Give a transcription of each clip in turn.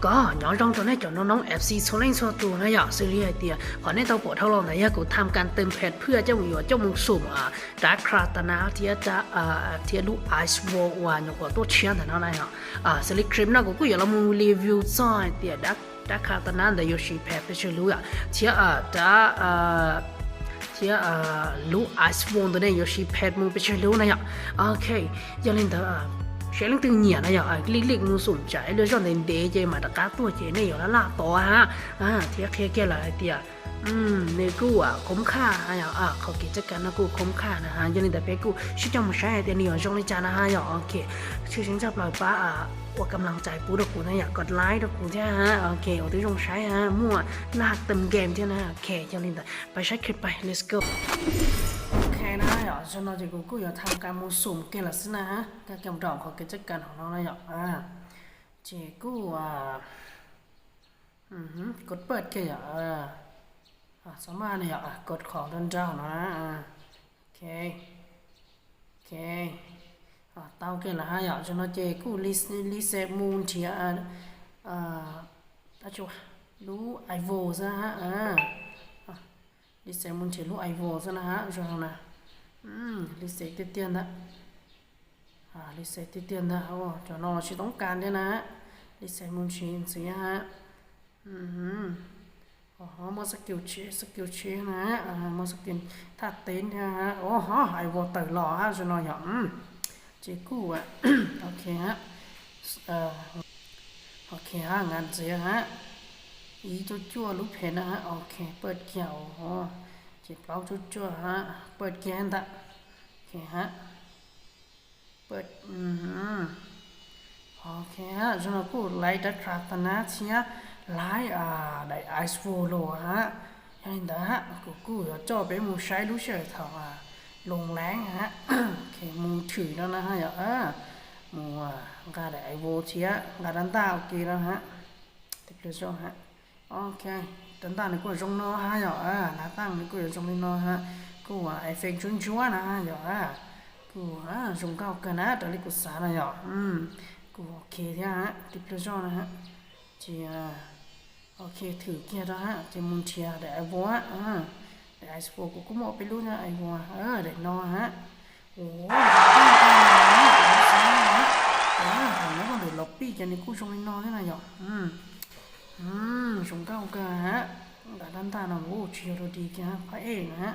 Có, nho rong tau neh chọn nong nong F C số leng số tu na yọ, xử lý hai tia. Khỏi neh tau bộ thâu lòng na yọ, cũng tham can tên phet phưa trong yọ trong mục sủng à, đã khra ta na tia ta à, tia lu ice wall wa nhọ của tốt chiến ta nó này yọ. À, xử lý cream na của cũng yọ lòng mục review cho hai tia đã đã khra ta na đã yọ shi phet phe sư lu yọ. Tia à, đã à, Tia, a, lu ice wall tu neh, yọ shi phet mu phe sư lu na yọ. Ok, yọ linh ta, a, sẽ linh tự nhiên na yọ, a, click click mu sủng chai, lu yọ neh đê chê mà ta cá tua chê neh yọ la la to ha. A, tia khia khia la tia. Ừm, neh cu, a, khôm kha, a, yọ, a, khâu kê chắc chắn na cu khôm kha na ha. Yọ linh ta phe cu, sư trong một sai tia neh yọ, trong linh cha na ha, yọ, ok. Sư sinh chắc là ba, a, ว่ากำลังใจ pu độc cu na yọ, กดไลค์ độc cu tia ha, ok, ô tư trong sai ha, mua, là tâm game tia na, ok, yọ linh ta. ໄປໃຊ້ຄລິບໄປ let's go. ໂອເຄນະ ເນາະ ເຈົ້າໜ້າທີ່ກູກູຢາກທຳການໝູ່ສຸມເກມລະຊິນະ ການກຳດອງຂອງກິດຈະການຂອງນ້ອງນະເນາະ ອາ ເຈກູ ອາ ອື ກົດເປີດເກມ ອາ ອາ ສາມາດເນາະ ອາ ກົດຂອງເດີນດາວນະ ອາ ໂອເຄ ໂອເຄ ອາ ເຕົ້າເກມລະຫາເນາະ ເຈົ້າໜ້າທີ່ກູ reset reset ໝູ່ເທຍ ອາ ອາ ອາ ຈູ ລູໄອໂວຊະ ອາ ອາ reset ໝູ່ເທຍ ລູໄອໂວຊະນະ ເຈົ້ານະ ອື reset ຕິດຕຽນນະ ອາ reset ຕິດຕຽນນະ ໂອ້ ເຈົ້ານ້ອງຊິຕ້ອງການເດ້ນະ reset ໝູ່ເທຍ ອື ໂອ້ໂຫ ໝົດສະກິວເຊ ສະກິວເຊນະ ອາ ໝົດສະກິນ ຖ້າເຕັ້ນນະ ໂອ້ໂຫ ໄອໂວເຕີຫຼໍ້ ເຈົ້ານ້ອງ ອື ເຈກູ ອາ ໂອເຄຮະ ເອີ ໂອເຄຮະ ງານເສຍຮະ ອີ ຈົວໆ ລູກເພັນນະຮະ ໂອເຄ ເປີດເກມ ໂອ້ໂຫ ເຈັບເປົາ ຈົວໆ ຮະ ເປີດເກມຕະ ໂອເຄຮະ ເປີດ ອື ໂອເຄຮະ ສຳລັບຜູ້ໄລ່ດັກຂາດຕະນາເຊຍ ຫຼາຍ ອາ ໄດ້ໄອໂຟໂລຮະ ຍັງໄດ້ຮະ ກູກູ ເຈົ້າເປັນໝູ່ໄຊລູເຊີເທົ່າວ່າລົງແລງຮະ ໂອເຄ ໝູ່ຖືກແລ້ວນະຮະ ເອີ ໝູ່ ອາ ກະໄດ້ໄອໂວເຊຍ ກະດັນຕາ ໂອເຄແລ້ວຮະ ຕິເລີໂຊຮະ ໂອເຄ ເດີນທາງໃນກົວຊົງນໍຮະເນາະ ເອີ ໜ້າຕັ້ງໃນກົວຊົງນໍຮະ ກູວ່າໄອເຟັກຊົນຊວນນະຮະເນາະ ເອີ ກູ ອາ ຊົງເກົ່າເກີນນະ ຕາລິກຸສານະເນາະ ອືມ ກູໂອເຄເທຍຮະ ຕິເລີໂຊນະຮະ ເຈ ອາ ໂອເຄ ຖືກເກຍດອກຮະ ເຈມຸນເທຍ ໄດ້ໄອໂວຮະ ອາ ໄດ້ໄອສະໂປ ກູກູໂມະໄປລຸ້ນນະ ໄອໂວ ເອີ ໄດ້ນໍຮະ ໂອ້ໂຫ ເອີ ເຫັນແລ້ວມັນເດີລັອບປີ້ ຈະນີ້ກູຊົງໃຫ້ນໍແທ້ນະເນາະ ອືມ ອືມ ຊົງເກົ່າກະຮະ ດານດ້ານນະ ໂອ້ ເຊຍໂຣດຣິກ ພະເອກນະຮະ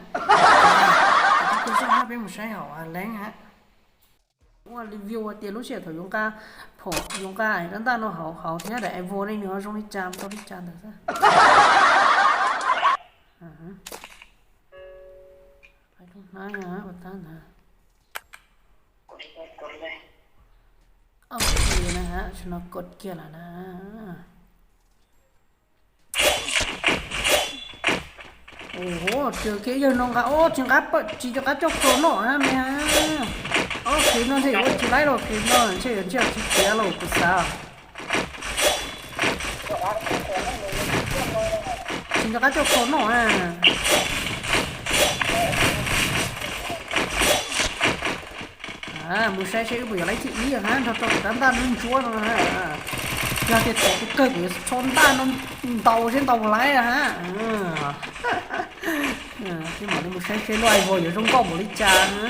ເປັນຜູ້ຊ່ອຍໃຫ້ເປັນຜູ້ຊາຍເຮົາ ອາ ແລງຮະ ວ່າຣີວິວວ່າເຕຍລູເຊຍເຖົ້າຍົງກາ ພໍຍົງກາ ດານດ້ານນະ ເຮົາ ເຮົາເທຍໄດ້ໄອໂວໄດ້ເນາະ ຊົງລິຈາມ ຕໍ່ລິຈາມເດີ ອາ ໄປລົງນາຍະ ວ່າຕານະ ໂອເຄນະຮະ ຊະນະກົດເກຍລະນະ ໂອ້ໂຫ ເຈີເກຍເຢີນ້ອງກະ ໂອ້ ຈິງກະເປີດ ຈິງກະຈົກໂຕເນາະ ແມ່ ໂອເຄເນາະ ເຊ ໂອ້ ຈິໄລໂລ ເຄເນາະ ເຊ ເຊ ຈິເກຍໂລ ກຸສາ ຈິງກະຈົກໂຕເນາະ ອາ ອາ ໝູ່ໄຊເຊ ບໍ່ຢາກໄລ່ທີ່ອີຫຍັງຫັ້ນ ເທົ່າ ເທົ່າກັນດ້ານນັ້ນຊວນຫັ້ນນະ ອາ ຢາກເຮັດຕົວເກີດຢູ່ຊົນດ້ານນັ້ນເຕົາເຊັ່ນເຕົາບໍ່ໄລ່ອະຮະ ເອີ ເອີ ທີ່ໝໍນີ້ໝູ່ໄຊເຊລອຍບໍ່ຢູ່ຊົງກໍບໍລິຈານນະ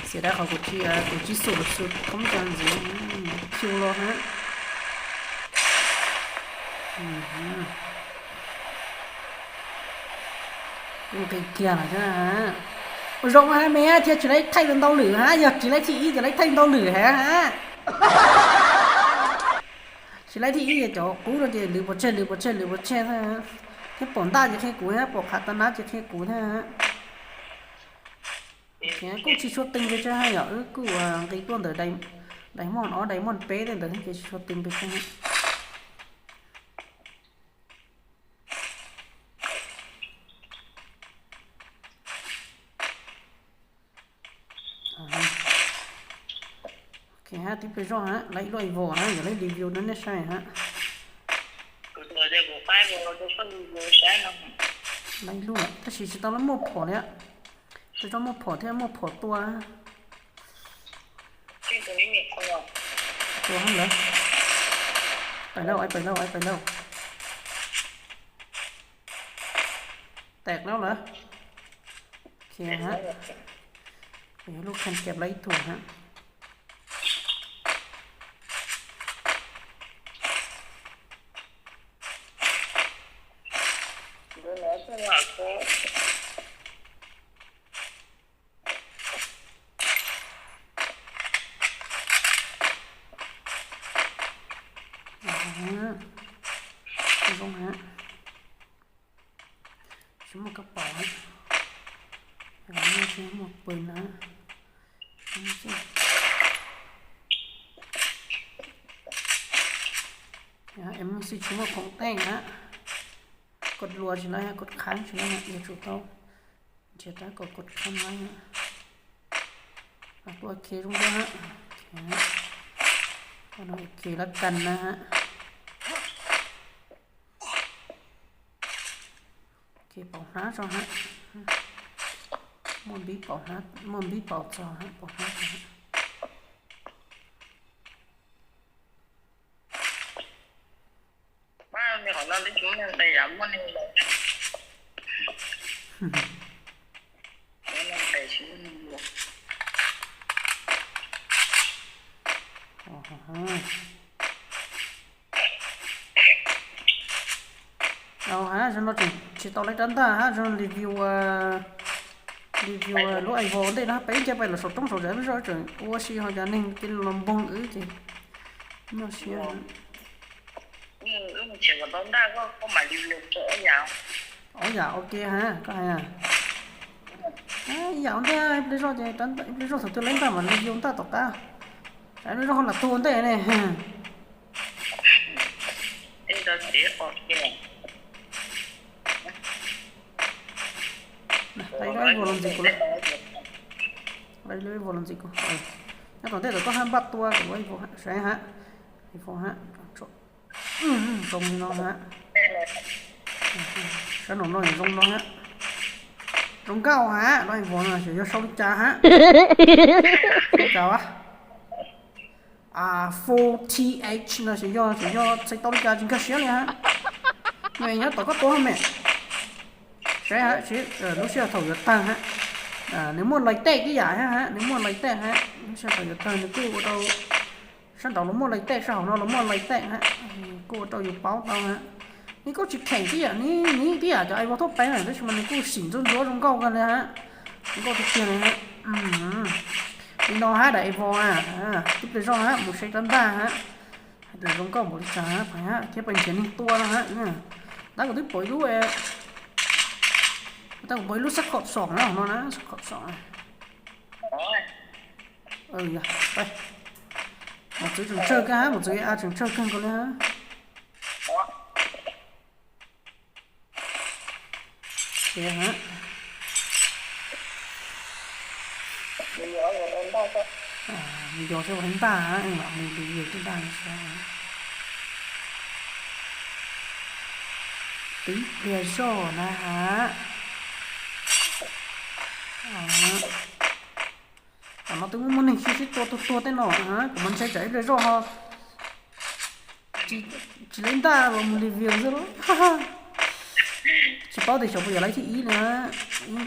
ເສຍດາຍເຂົາກົດທີ່ ອາ ກົດທີ່ສຸດສຸດຄອມຈັນຊິ ອືມ ຄິວໂລຮະ ອືມ ອືມ ເກຍລະນະ ໂອ້ ສົ່ງມາຫາແມ່ ເທຍຊິໄລ່ໄຖ່ໂດນເຕົາຫຼືຮະ ຢາກຊິໄລ່ທີ່ອີ ຢາກໄລ່ໄຖ່ໂດນເຕົາຫຼືແຮະ ຊິໄລ່ທີ່ອີ ເຈົ້າ ກູໂດນເຕະ ຫຼືບໍ່ເຊັດ ຫຼືບໍ່ເຊັດ ຫຼືບໍ່ເຊັດ ເທຍປອນຕາ ຢາກເຮັດກູແທ້ ປອນຄາຕານາ ຢາກເຮັດກູແທ້ ໂອເຄ ກູຊິຊວດຕຶງໄປເຈົ້າໃຫ້ ເອີ ກູວ່າໄດ້ຕົວເດີ ໄດ ໄດມອນ ອໍ ໄດມອນເປເດີ ເດີ ເຮົາຊິຊວດຕຶງໄປເຈົ້າໃຫ້ ອາ ໂອເຄຮະ ຕິດໄປຊ່ອງຮະ ໄລ່ລວຍໂວຮະ ຢ່າໄລ່ຣີວິວນັ້ນແນ່ໃຊ່ຮະ ໄລ່ລວຍ ກະຊິຊິຕ້ອງລະໝົດພໍແລ້ວ ຊິຕ້ອງໝົດພໍແທ້ ໝົດພໍຕົວ ຕົວຫັ້ນເລີຍ ໄປແລ້ວ ໄອ້ ໄປແລ້ວ ໄອ້ ໄປແລ້ວ. ແຕກແລ້ວເຫຼືອ? ໂອເຄຮະ. ເອີ ລູກແຄນເກັບໄວ້ອີກຖົງຮະ. ອືຮຶ ລົງຮະ. ຊິມາກະເປົາ ແລ້ວກໍຊິມາປືນນະ. ເອັມຊີ ຊິມາຂອງແຕ່ງນະ. ກົດລົວຊິໄດ້ຮະ ກົດຄ້າງຊິໄດ້ຮະ. ເອັມຊີ ເຈຕາກໍກົດຄ້າງໄວ້ຮະ. ເອົາຕົວເຄລົງດ້ວຍຮະ. ໂອເຄ ກໍເອົາເຄລະກັນນະຮະ. ໂອເຄ ເປົາຫ້າຊໍຮະ. ມ່ວນບີເປົາຫ້າ ມ່ວນບີເປົາຊໍຮະ ເປົາຫ້າຊໍຮະ. ບ້ານມີຂອງເຮົາໄດ້ກິນແມ່ນໄດ້ຢາມ່ວນນີ້ແຫຼະ. ເອົາຮະ ຊັ້ນເນາະ ຊິຕໍ່ໄລ່ຕາມທ່າຮະ ຊັ້ນຣີວິວ ເອີ ຣີວິວ ເອີ ລົດໄອວອນເດ້ນະ. ໄປເກັບໄປລະ ສອງຕົງ ສອງແສນ ໂອຊີ ເຮົາຈະໜຶ່ງກິນລຳບົງ ອື ເຈ ເນາະ ເຊຍ. ອືມ ອືມ ເຊຍ ກໍຕ້ອງໄດ້ ກໍ ກໍມາຣີວິວ ກໍເອົາຢາ ເອົາຢາ ໂອເຄຮະ ກໍໃຫ້ ອາ ຢາ ໂອເຄ ເອເປໂຊ ເຈ ຕັນ ເອເປໂຊ ສອງຕົວເລັງຕາມາຣີວິວຕາຕໍ່ຕາ ເອເປໂຊ ຂອງລະໂຕເດ້ນີ້. ໄດ້ ໄດ້ ໄດ້ວໍລອນຊິໂກ ໄດ້ເລີຍວໍລອນຊິໂກ. ເອີ ແລ້ວຕອນເດດກໍຫ້າມບາດຕົວ ໄວ້ໂຟຮະ ໃສ່ຮະ ໄວ້ໂຟຮະ. ອືມ ສົ່ງນ້ອງຮະ ສະໜອມນ້ອງ ສົ່ງນ້ອງຮະ ສົ່ງເກົ້າຮະ. ໄດ້ບໍ່ນະ ເສຍຍອດ ເຊົາລິກາຮະ ເຊົາລິກາວະ. ອ່າ ໂຟທີເອັດເນາະ ເສຍຍອດ ເສຍຍອດ ໃສ່ຕອນກາຈິງກາເຊຍເລີຍຮະ. ແມ່ນຫຍັງ ຕອນກໍໂຕແມ່ ໃຊ່ຮະ ເຊຍ ເອີ ລູເຊຍເຖົ້າຢູ່ຕັ້ງຮະ. ອ່າ ໃນມ່ວນລອຍແຕກທີ່ຢາຮະ ໃນມ່ວນລອຍແຕກຮະ ລູເຊຍເຖົ້າຢູ່ຕັ້ງ ນີ້ກູເອົາ ຊັ້ນເອົາລະມ່ວນລອຍແຕກ ຊັ້ນເອົາລະມ່ວນລອຍແຕກຮະ ກູເອົາຢູ່ເປົາເຕົາຮະ. ນີ້ກູຊິແຂ່ງທີ່ຢາ ນີ້ ນີ້ທີ່ຢາຈະໄອວໍທົ່ວໄປນະ ແຕ່ຊິມັນນີ້ກູສິງຈົນໂດນເກົ່າກັນເລີຍຮະ ເກົ່າທຸກເທື່ອເລີຍຮະ. ອືມ ນີ້ນ້ອງຮະ ໄດ້ໄອວໍອະ ອ່າ ຕິບເລີຍຊ່ອງຮະ ໝູເຊັກດັນດາຮະ. ເດີນລົງກໍບໍລິຈາກໄປຮະ ເກັບໄປເທື່ອໜຶ່ງຕົວແລ້ວຮະ. ເອີ ແລ້ວກໍຖືປ່ອຍດູ ເອີ ແລ້ວກໍປ່ອຍດູສະຄອດສອງແລ້ວເນາະນະ ສະຄອດສອງ. ເອີ ຢ່າ ໄປ ໝົດຈຸດເຈີກັນຮະ ໝົດຈຸດອາດເຈີກັນກ່ອນເລີຍຮະ. ໂອເຄຮະ ອ່າ ມີຢໍໃສ່ບໍ່ທັນຕາຮະ ເອີ ມີດີຢູ່ທີ່ດ້ານຊະ. ຕິເພລເຊີນະຮະ ເອົາລະ ຕາມມາຕຶງໝູ່ນີ້ ສີ່ສິບຕົວ ຕົວໆ ແຕ່ເນາະ ຮະ ກໍມັນໃຊ້ໃຈເລີຍເນາະ ຊິ ຊິເຫຼັ້ນຕາບໍ່ ມື້ຣີວິວຊະເນາະ ຊິເປົ້າແຕ່ເຂົາບໍ່ຢາກໄລ່ທີ່ອີເລີຍ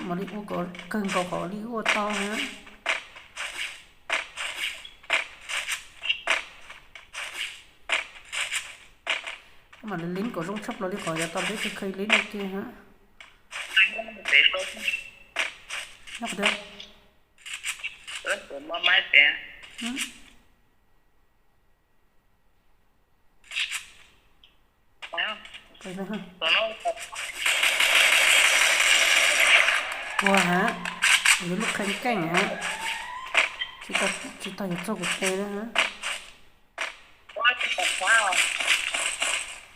ມາລິໂອກໍເກິ່ງກໍຂໍລິໂອຕໍ່ຮະ. ມາຫຼິ້ນກໍຊົງຊັບລະລິຂໍຢ່າຕອນເດັກເຄີຍຫຼິ້ນ ໂອເຄຮະ ນັກເດີ. ເອີ ມາໄມ້ແປ ຫຶ ໄປເລີຍຮະ ຕົວຮະ ຢູ່ລູກແຂງແກ່ງຮະ ຊິຕາ ຊິຕາຍຢູ່ເຈົ້າກຸເຕເລີຍຮະ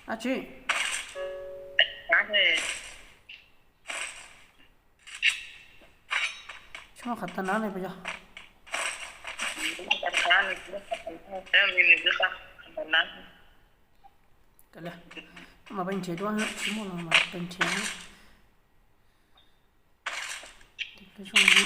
ອາຈິ. ຊອກຄາຕານາເລີຍປະຍະ ຄາຕານາ ແຕ່ມີໜຶ່ງຄືຄາຕານາ ກັນລະ ມາເປັນເທດວະ ຊິມອລມາເປັນເທດ ເດັກໄປຊ່ວງນີ້.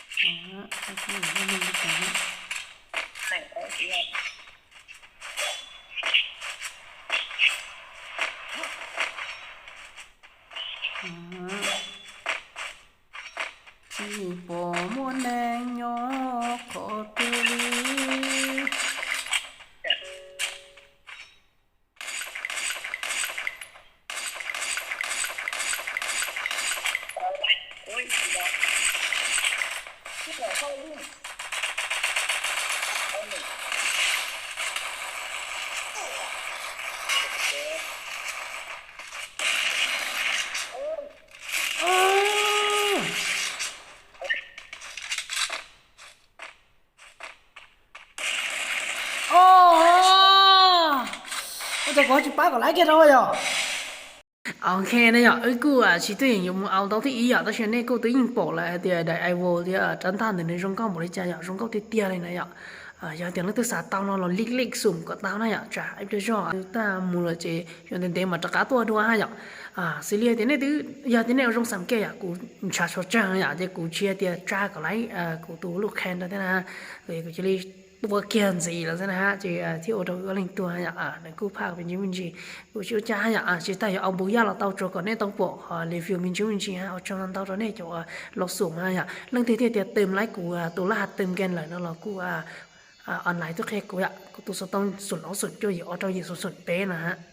ອືມ ຊິບໍ່ມົນແນງຍໍ ຂໍເຕີລີ. ໂອ້ ເຈົ້າກໍຊິປາກໍຫຼາຍແກ່ເນາະ. ໂອເຄນະ ເອີ ກູ ອາ ຊິຕົວເອງຢູ່ ເອົາຕອນທີ່ອີ ອາ ຕາເຊນເນ ກູ ຕົວເອງໂປະລະ ເດ ໄດ ໄອໂວ ເດ ອາ ຈັນທານ ເດ ໃນຊ່ອງກອງບໍລິຈາກ ຊ່ອງກອງເຕຍໆເລີຍນະ ອາ ຢາກຕຽງເລີກຕຶກສາຕາວເນາະ ລອລິກເລັກສຸມກໍຕາວນະ ຈາ ເອຟເດຊອ ຕາມູລະເຈ ຍອນເຕັນເຕມາຕະກາຕົວດ້ວຍ ອາ ຊີເລຍເຕເນ ຢາກເຕເນ ອາ ຊ່ອງສາມແກ່ ອາ ກູ ຊາຊອດຈາ ອາ ເຈ ກູ ເຊຍ ເຕຍ ຈາກໍໄລ ອາ ກູ ຕູລູກແຄນ ຕາເຕນະ ເອີ ກູ ເຊຍ ຕົວກຽນສີແລ້ວຊັ້ນນະ ເຈ ອາ ທີ່ໂອໂດກໍເລັງຕົວ ອາ ໃນກູພາກເປັນຈິງວິນຈີ ກູຊິຈາ ອາ ຊິຕາຍ ອາ ບູຢາລາວເຕົາໂຈກອນເນ ຕ້ອງປົກ ອາ ຣີວິວມິນຈິງວິນຈີ ອາ ເອົາຈອນເຕົາໂຕເນ ຈອກ ອາ ລອກສູງ ອາ ເລິງເຕເຕ ເຕີມໄລ ກູ ອາ ໂຕລະຫັດເຕີມແກນໄລເນາະ ລະ ກູ ອາ ອາ ອອນໄລ ໂຕເຄ ກູ ອາ ກູ ໂຕສະຕ້ອງ ສູນອອກ ສູນໂຈ ເຢ ອອໂຕ ເຢ ສູນເປ ນະ.